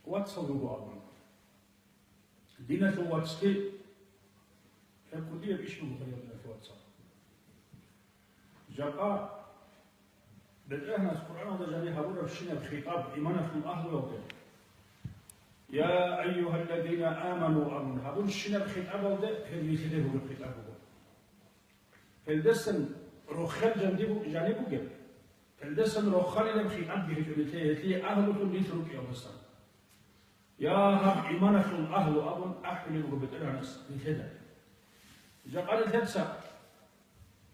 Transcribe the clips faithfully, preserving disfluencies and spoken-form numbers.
Вацал руго абун. Диналъул вацлъи гьеб кӀудияб иш буго, хириял диналъул вацал. Жакъа БетӀергьанас Къуръаналда жаниб гьабурабщинаб хитӀаб иманалъул агьлуялде, «Я айюгьалладина аману» абун гьабурщинаб хитӀабалде гьеб нилъеде бугеб хитӀаб буго. Гьелдасан рохел жаниб-, жаниб бугеб, гьелдасан рохалилаб хитӀабги гьечӀо нилъее, гьелъие агьлулъун нилъ рукӀиялдасан. «Я гьаб иманалъул агьлу» абун ахӀулеб буго БетӀергьанас нилъеда. Жакъа нилъеца,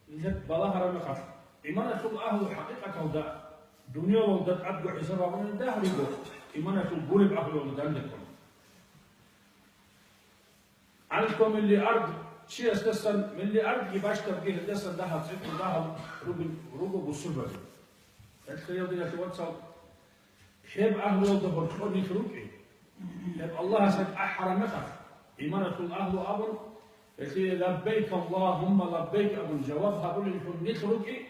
нилъер балагьараб мехалъ, иманалъул агьлу хӀакъикъаталда дуниялалда тӀадго хӀисаб гьабунани дагь руго иманалъул гуреб агьлуялда дандеккун. Алъго миллиард чиясдасан миллиардги бащдабги гьелдасан дагьал цӀикӀкӀун дагьал ругин-, руго бусурбаби. Гьелъ хириял диналъул вацал, гьеб агьлуялда гьоркьор нилъ рукӀи. Гьеб Аллагьасда тӀахӀараб мехалъ, иманалъул агьлу абун, гьелъие «Лаббайк, Аллагьумма лаббайк» абун жаваб гьабулеллъун нилъ рукӀи,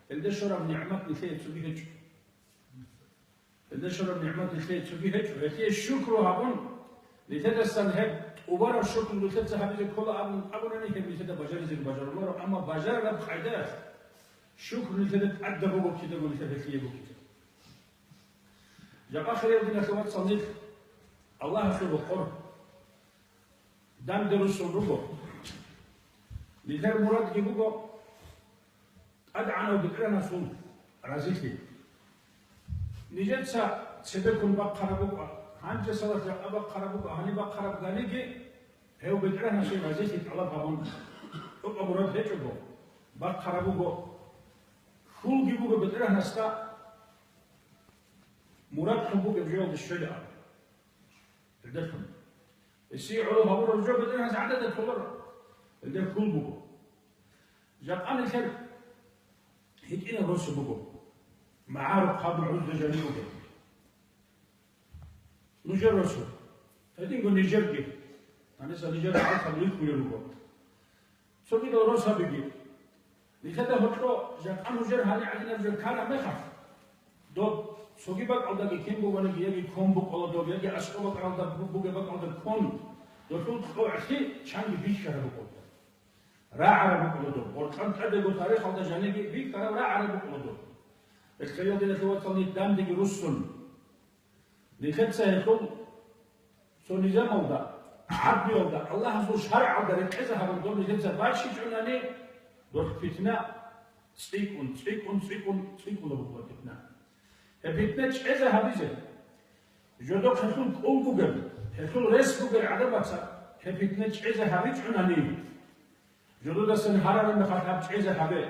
гьелде щвараб нигӀмат нилъее цоги гьечӀо. Гьелде щвараб нигӀмат нилъее цоги гьечӀо. Гьелъие шукру гьабун, нилъедасан гьеб тӀубараб шукру нилъеца гьабизе ккола абун абунани, гьеб нилъеда бажаризеги бажаруларо, амма бажарараб къайдаялъ шукру нилъеда тӀадаб буго кидаго нилъер гьелъие букӀине. Жакъа хириял диналъул вацал, нилъ Аллагьасул рокъор данде руссун руго. Нилъер мурадги буго ТӀадегӀанав БетӀергьанасул разилъи. Нижеца цебеккун бахъараб букӀа, гьанже салат жакъа бахъараб букӀа, гьаниб бахъараб ганиги, гьев БетӀергьанасул разилъи тӀалаб гьабун, тӀокӀаб мурад гьечӀого, бахъараб буго. Хьулги буго БетӀергьанасда мурадлъун бугеб жоялде щвела абун. Гьелдалъун. Гьесие гӀоло гьабураб жо БетӀергьанас гӀадада толаро. Гьелда хьул буго. Жакъа нилъер гьитӀинаб росу буго. МагӀарухъ гьабун гӀузда жанив буго. Нужер росу. Гьединго нижерги. Гьаниса нижер гӀалхъаб рихьулел руго. Цогидал росабиги. Нилъеда гьоркьо жакъа нужер гьанир гӀадинаб жо ккараб мехалъ, доб цоги бакӀалдаги кин бугониги, яги ккун букӀула доб, яги аскӀоб бакӀалда бу-, бугеб бакӀалда ккун, долъул кьогӀлъи чанги бихьараб букӀула доб. РагӀараб букӀула доб, гьоркьан тӀадего тарихалда жаниги бихьараб рагӀараб букӀула доб. Гьелъ хириял диналъул вацал, нилъ дандеги руссун. Нилъеца гьелъул цо низамалда, гӀадлуялда, Аллагьасул шаргӀалда рекъезе гьабун доб нилъеца баччичӀунани, доб питна цӀикӀкӀун, цӀикӀкӀун, цӀикӀкӀун, цӀикӀкӀула букӀула питна. Гьеб питна чӀезе гьабизе, жодохъ гьелъул кӀул бугеб, гьелъул рес бугел гӀадамаца гьеб питна чӀезе гьабичӀунани, жододасан гьарараб мехалъ гьаб чӀезе гьабе.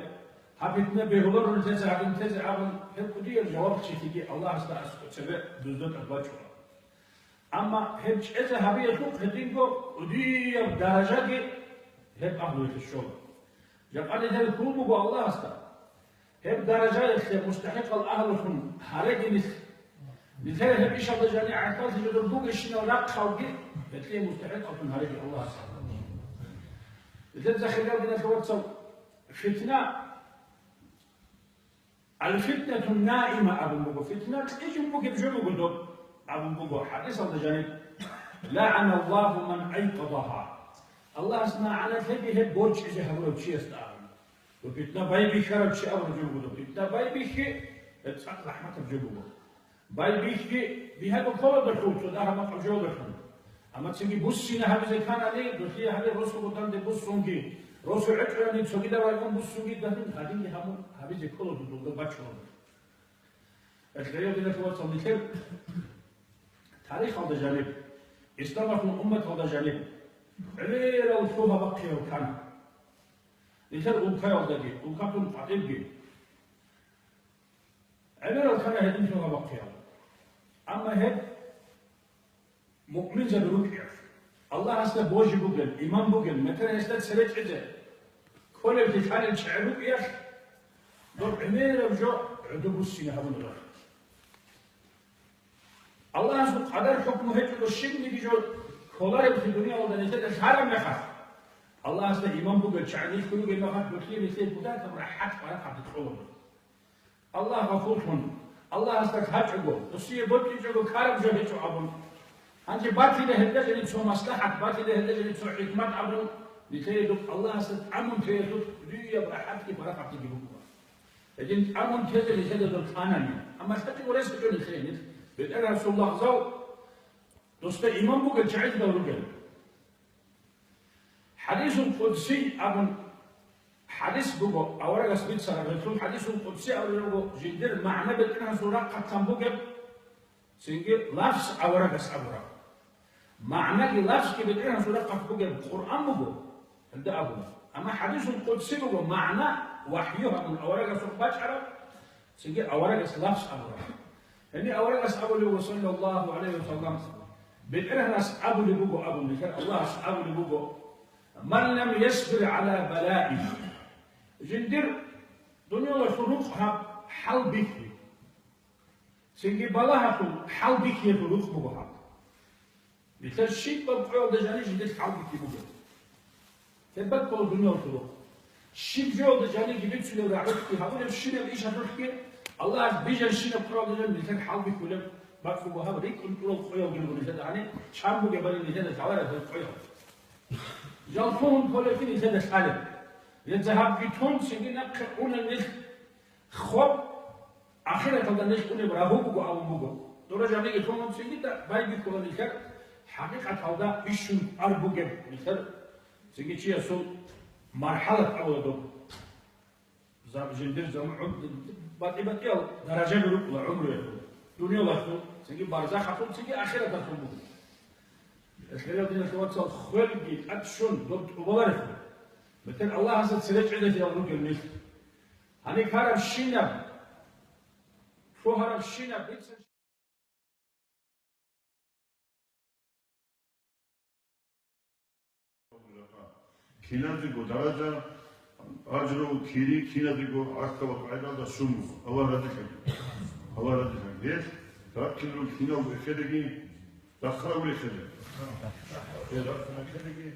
Гьаб питна бегьуларо нилъеца гьадин тезе абун, гьеб кӀудияб жавабчилъиги Аллагьасда аскӀоб цебе дузда тӀад бачӀула. Амма гьеб чӀезе гьабиялъухъ гьединго кӀудияб даражаги гьеб агьлуялъе щола. Жакъа нилъер хьул буго Аллагьасда. Гьеб даражаялъе мустахӀикъал агьлулъун гьареги нилъ. Нилъер гьеб ишалда жани гӀахьаллъи жодор бугещинал рахъалги, гьелъие мустахӀикъаллъун гьареги Аллагьас. Нилъер захирал диналъул вацал, фитна, «Ал-фитнату наима» абун буго, фитна кьижун бугеб жо буго доб абун буго хӀадисалда жаниб, «ЛагӀаналлагьу ман айкъазагьа». Аллагьас нагӀана лъеги гьеб борчӀизе гьабурав чиясда абун. Ва питна байбихьарав чи абураб жо буго, питна байбихьи, гьеб цӀакъ захӀматаб жо буго. Байбихьи бигьаго ккола дохъул цо дагьаб-макъаб жоялдалъун. Амма цинги буссина гьабизе кканани, дохие гьабе росуго данде буссунги, росу гӀечӀояни цогидаб райгун буссунги, гьадин, гьадинги гьабун гьабизе ккола дудулда бачула. Гьелъ гьайо диналъул вацал, нилъер тарихалда жаниб, исламалъул умматалда жаниб, гӀемерал лъугьа бахъиялъ ккана. Нилъер улкаялдаги, улкатун къватӀибги гӀемерал ккана гьедин лъугьа бахъиялъ. Амма гьеб муъминзаби рукӀиялъ, Аллагьасда божи бугел, иман бугел, метер гьесда цере чӀезе кколевги лъалел чагӀи рукӀиялъ, доб гӀемераб жо гӀодобуссине гьабуна. Аллагьасул къадар-хӀукму гьечӀого щибниги жо кколаревлъи дуниялалда нилъеда лъараб мехалъ, Аллагьасда иман бугел чагӀи нилъ ругел мехалъ, дохие нилъее кутакаб рахӀат барахъаб кьола. Аллагь гъафурлъун, Аллагьасда лъачӀого, досие бокьичӀого ккараб жо гьечӀо абун, Гьанже батила гьелдалъун цо маслахӀат, батила гьелдалъун цо хӀикмат абун, нилъее доб Аллагьасда тӀамун теялъул дунияб рахӀатги парахатги буго. Гьедин тӀамун тезе нилъеда доб тӀанани. Амма лъачӀого рес гьечӀо нилъее нилъ. БетӀергьанасул лагъзал досда иман бугел чагӀи жидал ругел. ХӀадисул къудси абун хӀадис буго, аварагас бицараб, гьелъул хӀадисул къудси абулеб буго, жиндир магӀна БетӀергьанасул рахъалъан бугеб, цинги лафз аварагас абураб. МагӀнаги лафзги БетӀергьанасул рахъалъ бугеб Къуръан буго, гьелда абуна. Амма хӀадисул къудси буго, магӀна вахӀю гьабун аварагасухъ бачӀараб, цинги аварагас лафз абураб. Гьеб аварагас абулеб буго, саллаллагьу гӀалайгьи ва саллам, БетӀергьанас абулеб буго абун, нилъер Аллагьас абулеб буго: «Ман лам ясбир гӀала балаи». Жиндир дуниялалъул рукъ гьаб хӀалбихьи. Цинги балагьалъул хӀалбихьиялъул рукъ буго гьаб. Нилъер щибаб къоялда жанив жиндир хӀалбихьи буго. Гьеб баккула дуниялалъул рукъ. Щиб жоялда жанивги бицунеб рагӀулъги гьабулебщинаб иш гьабулъги, Аллагьас бижарщинаб къоялда жанив нилъер хӀалбихьулеб баккуго гьаб рикӀкӀун тӀурал къоялги руго нилъеда гьаниб, чан бугебали нилъеда лъалареб гьел къоял. Жал лъугьун кколебги нилъеда лъалеб. Гьезда гьабги тун, цинги нахъе унел нилъ хоб, ахираталда нилъ унеб рагьу буго абун буго. Дора жаниги лъугьун цинги да байбихьула нилъер хӀакъикъаталда бищун ар бугеб нилъер цинги чиясул мархӀалат абула доб. За-, жиндир заман гӀур-, батӀи-батӀиял даражаби рукӀула гӀумруялъул, дуниялалъул, цинги барзахалъул, цинги ахираталъул буго. Хириял диналъул вацал, хвелги тӀад щун доб тӀубаларехъе. Бетер Аллагьасда цере чӀезелъиял ругел нилъ. Гьаниб ккарабщинаб, лъугьарабщинаб, бица- Киназего даража, ажру, кири, киназего гӀахьалаб гӀайбалда щун буго. Аллагь разилъаги. Аллагь разилъаги. Гьелъ рахъинрун киналго эхедаги, рахъарав эхедаги. Гьел рахъарав эхедаги.